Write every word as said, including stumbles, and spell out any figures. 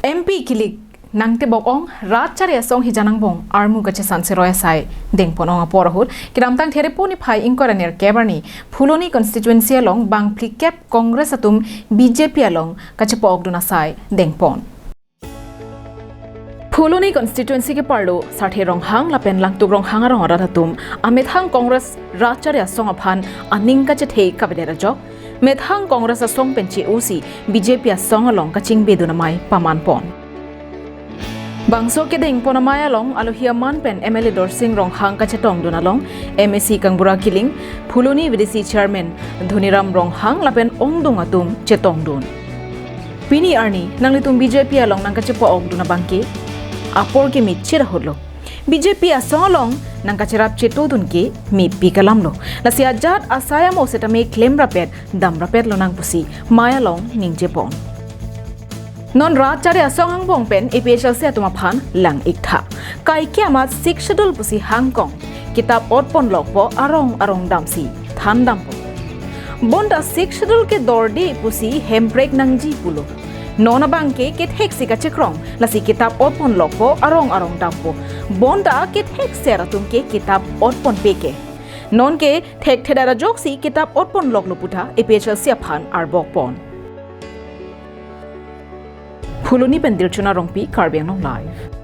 M P kilik nangtebok ong, Rat Chari Asong hijan angbong armu kachesan seroi asai dengpon ong apor ahut, kedamtang Therepo niphai ingkoi ra nerkep arni Phuloni constituency along bang phlikep Congress atum B J P along kachepa-okdun asai dengpon. Phuloni constituency keparlo Sarthe Ronghang lapen Langtuk Ronghang arong arat atum amethang Congress Rat Chari Asong aphan aning kachethe kavedet ajok, methang Congress asong pen che-osi B J P asong along kachingbedun amei pamanpon. Bangso kedengpon amei along alohi aman pen M L A Dorsing Ronghang kachetongdun along M A C Kangbura Killing, Phuloni V D C Chairman Dhoniram Ronghang lapen ongdung atum chetongdun. Pini arni nanglitum B J P along nangkachepa-okdun abangke apor keme chirahutlo. B J P asong along nangkacherap chetodun ke mepik alamlo. Lasi ajat asai amo setame klem rapet, dam rapet lonang pusi mei along ningjepon. Non Rat Chari Asong angbong pen A P H L C atum aphan lang-iktha. Kaike amat Sixth Schedule pusi hangkong, kitap otponlokpo arong arong damsi thandampo. Bonta Sixth Schedule ke dorde pusi hemprek nangji pulo. Non abangke ketheksi kachekrong, lasi kitap otponlokpo arong arong dampo. Bonta kethekser atum ke kitap otponpe ke. Nonke thekthedet ajoksi kitap otponloklo putha A P H L C aphan arbokpon. Phuloni pen Dilchuna Rongpi, Karbi Anglong Live.